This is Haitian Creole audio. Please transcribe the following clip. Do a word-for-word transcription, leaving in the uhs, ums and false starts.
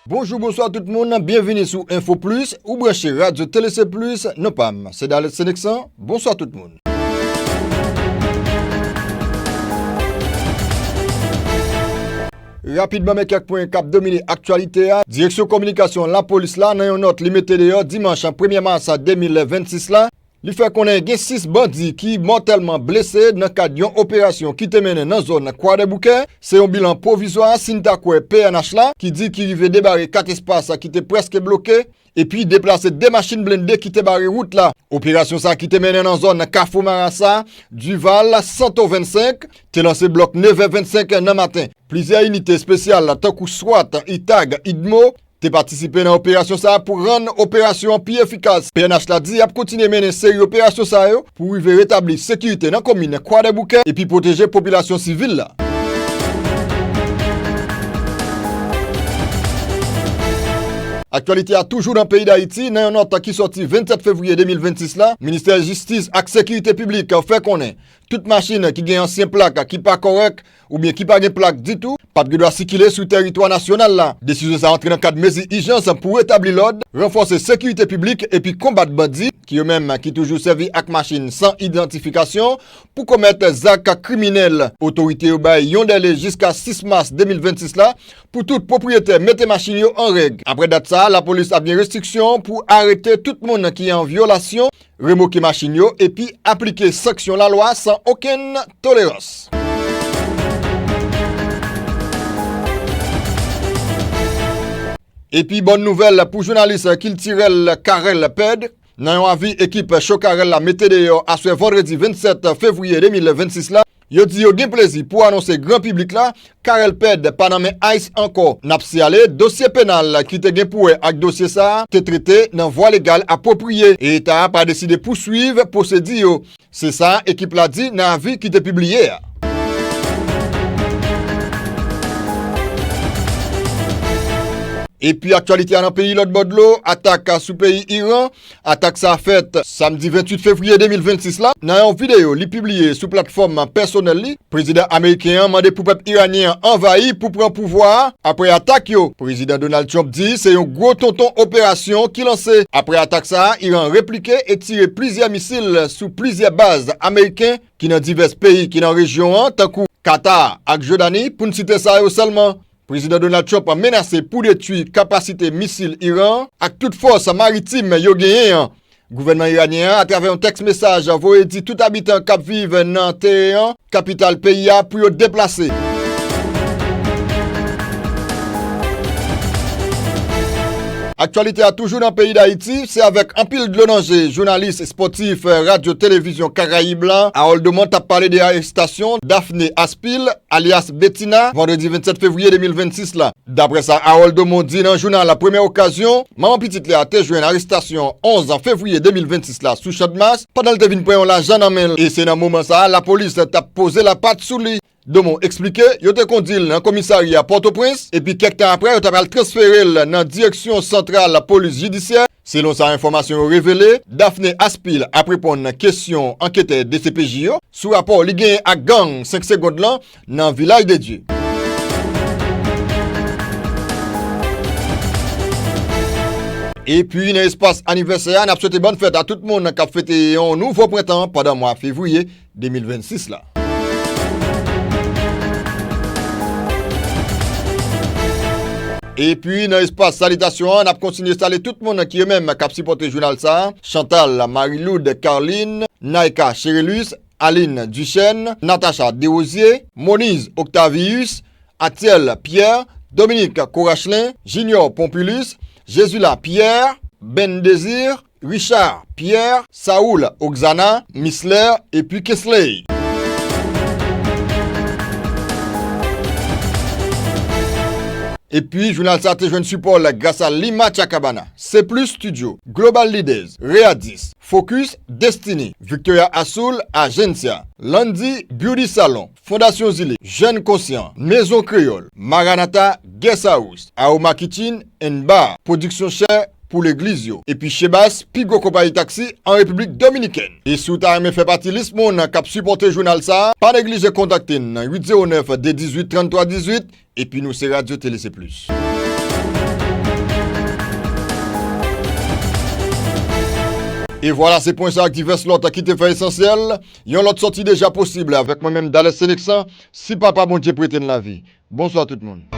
Bonjou, bonswa tout moun, byenvini sou Info Plus, ou branche Radyo Tele C Plus, non pa m, se Dalet Seneksan, bonswa tout moun. Rapidman, men kèk pwen k ap domine aktyalite a. Direksyon kominikasyon lapolis la, nan yon nòt li mete deyò dimanch premye mas de mil vennsis la, li fè konnen gen sis bandi ki mòtèlman blese nan kad yon operasyon ki te mennen nan zòn Kwadèboukè. Se yon bilan pwovizwa, si n ta kwè P N H la, ki di ki rive debare kat espas ki te prèske bloke, epi deplase de machin blende ki te bare wout la. Operasyon sa ki te mennen nan zòn Kafou Marasa, Duval, Santo vennsenk, te lanse blòk nevè vennsenk nan maten. Plizyè inite espesyal, tankou swat, itag, idmo, te patisipe nan operasyon sa pou rann operasyon an pi efikas. P N H la di y ap kontinye mennen seri operasyon sa yo pou rive retabli sekirite nan komin Kwadèboukè epi pwoteje popilasyon sivil la. Aktyalite a toujou nan peyi Dayiti, nan yon nòt ki sòti vennsèt fevriye de mil vennsis la, Ministè Jistis ak Sekirite Piblik fè konnen tout machin ki gen ansyen plak ki pa kòrèk oubyen ki pa gen plak ditou, p ap gen dwa sikile sou tèritwa nasyonal la. Desizyon sa antre nan kad mezi ijans pou retabli lòd, ranfòse sekirite piblik epi konbat bandi, ki yo menm ki toujou sèvi ak machin san idantifikasyon pou komèt zak kriminèl. Otorite yo bay yon dèle jiska sis mas de mil vennsis la pou tout pwopriyetè mete machin yo an règ. Apre dat sa, lapolis ap gen restriksyon pou arete tout moun ki an vyolasyon, remoke machin yo epi aplike sanksyon lalwa san okenn tolerans. Epi bòn nouvèl pou jounalis kiltirèl Carel Ped, nan yon avi ekip Show Carel la mete deyò aswè vandredi vennsèt fevriye de mil vennsis la, yo di yo gen plezi pou anonse gran piblik la, Carel Ped pa nan men ice ankò. N ap siyale, dosye penal ki te gen pou wè ak dosye sa a te trete nan vwa legal apwopriye, e eta a pa deside pouswiv pwosedi yo. Se sa ekip la di nan avi ki te pibliye a. Epi aktyalite a nan peyi lòt bò dlo, atak sou peyi Iran. Atak sa a fèt samdi venntuit fevriye de mil vennsis la. Nan yon videyo li pibliye sou platfòm pèsonèl li, prezidan ameriken an mande pou pèp iranyen an anvayi pou pran pouvwa a apre atak yo. Prezidan Donald Trump di se yon gwo tonton operasyon ki lanse. Apre atak sa a, Iran replike e tire plizyè misil sou plizyè baz ameriken ki nan divès peyi ki nan rejyon an, tankou Katar ak Jòdani, pou n site sa yo sèlman. Prezidan Donald Trump menase pou detwi kapasite misil Iran an ak tout fòs maritim yo genyen an. Gouvènman iranyen an, atravè yon tèks mesaj, voye di tout abitan k ap viv nan Teheran, kapital peyi a, pou yo deplase. Aktyalite a toujou nan peyi Dayiti, se avèk anpil dlo nan je, jounalis espòtif Radyo Televizyon Karayib la, Harold Domon, t ap pale de arestasyon Daphné Aspil, alyas Betina, vandredi vennsèt fevriye de mil vennsis la. Daprè sa Harold Domon di nan jounal Premyè Okazyon, manman pitit li a te jwenn arestasyon onz fevriye de mil vennsis la sou Channmas, pandan l te vin pran yon lajan nan men l, e se nan moman sa a lapolis t ap poze lapat sou li. Domon eksplike yo te kondi l nan komisarya Pòtoprens, epi kèk tan apre yo ta pral transfere l nan direksyon santral polis jidisyè. Selon sa enfòmasyon yo revele, Daphné Aspil ap reponn kesyon anketè D C P J yo sou rapò li genyen ak gang senk Segond lan nan Vilaj de Dye. Epi nan espas anivèsè a, n ap swete bòn fèt a tout moun k ap fete yon nouvo prentan pandan mwa fevriye de mil vennsis la. Epi nan espas salitasyon an, n ap kontinye salye tout moun ki yo menm k ap sipòte jounal sa a, Chantal, Marie-Lourdes, Carline, Naïka Chérilus, Aline Duchesne, Natacha Desrosiers, Moniz Octavius, Atiel Pierre, Dominique Corachelin, Junior Pompilus, Jesula Pierre, Ben Désir, Richard Pierre, Saoul Oxana, Misler epi Kesley. Epi jounal sa te jwenn sipò l gras a Lima Chacabana, C plus Studio, Global Leaders, Readis, Focus, Destiny, Victoria Azul, Agencia, Landy Beauty Salon, Fondasyon Zile, Jèn Konsyan, Mezon Kreyòl, Maranatha Guest House, Aroma Kitchen and Bar, Pwodiksyon Chè pou Legliz yo, epi Chebas, pi gwo konpayi taksi an Repiblik Dominikèn. E si w ta renmen fè pati lis moun k ap sipòte jounal sa a, pa neglije kontakte n nan uit zewo nèf de dizuit tranntwa dizuit, epi nou se Radyo Tele C Plus. E vwala, se pwen sa ak divès lòt ki te fè esansyèl. Yon lòt sòti deja posib avèk mwen menm, Dales Seneksan, si Papa Bondye prete n lavi. Bonswa tout moun.